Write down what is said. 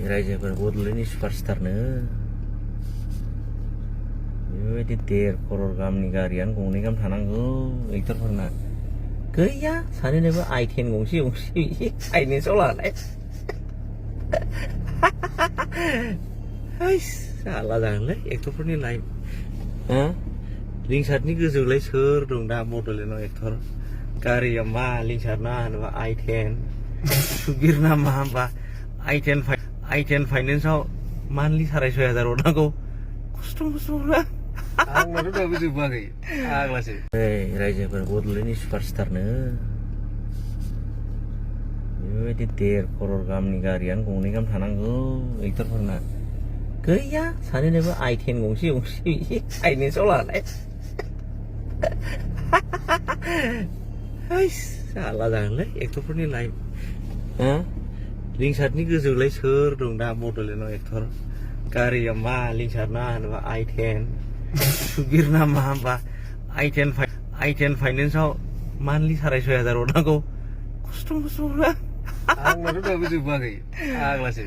रायजोफोर बड'लेण्डनि सुपारस्टारनो बेबायदि 1.5 करोड़ गाहामनि गारियानो गंनै गाहाम थानांगौ एक्टरफोरना गैया सानैनोबो i10 गंसे फाइनेन्सआव लानाय साला जागोनलै एक्टरफोरनि लाइफ लिंसारनि गोजौलाय सोर दं दा बड'लेण्डआव एक्टर गारिया मा लिंसार ना होनोबा i10 सुबिर ना मा होनबा i10 फाइनेन्सआव मान्थलि 6,500 हरनांगौ खस्थ' मस्थ'ब्रा आंनाथ' दाबो जोबाखै आग्लासो रायजोफोर बड'लेण्डनि सुपारस्टारनो बेबायदि 1.5 करोड़ गाहामनि गारियानो गंनै गाहाम थानांगौ एक्टरफोरना गैया सानैनोबो i10 गंसे फाइनेन्सआव लानाय साला जागोनलै एक्टरफोरनि लाइफ लिंसारनि गोजौलाय सोर दं दा बड'लेण्डआव एक्टर गारिया मा लिंसार ना होनोबा i10 सुबिर ना मा होनबा i10 फाइनेन्सआव मान्थलि 6,500 हरनांगौ खस्थ' मस्थ'ब्रा आंनाथ' दाबो जोबाखै आग्लासो